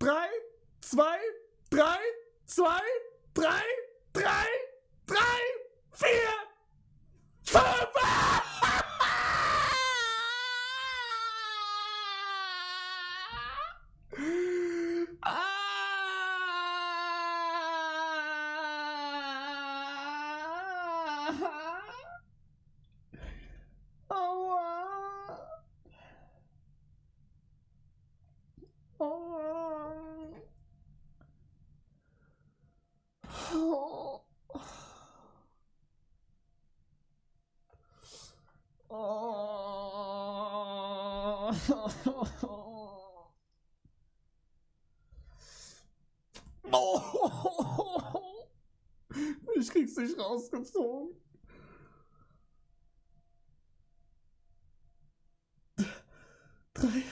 3, 2, 3, 2, 3, 3, 3, 4, 5! Aua! Ich krieg's nicht rausgezogen. 3.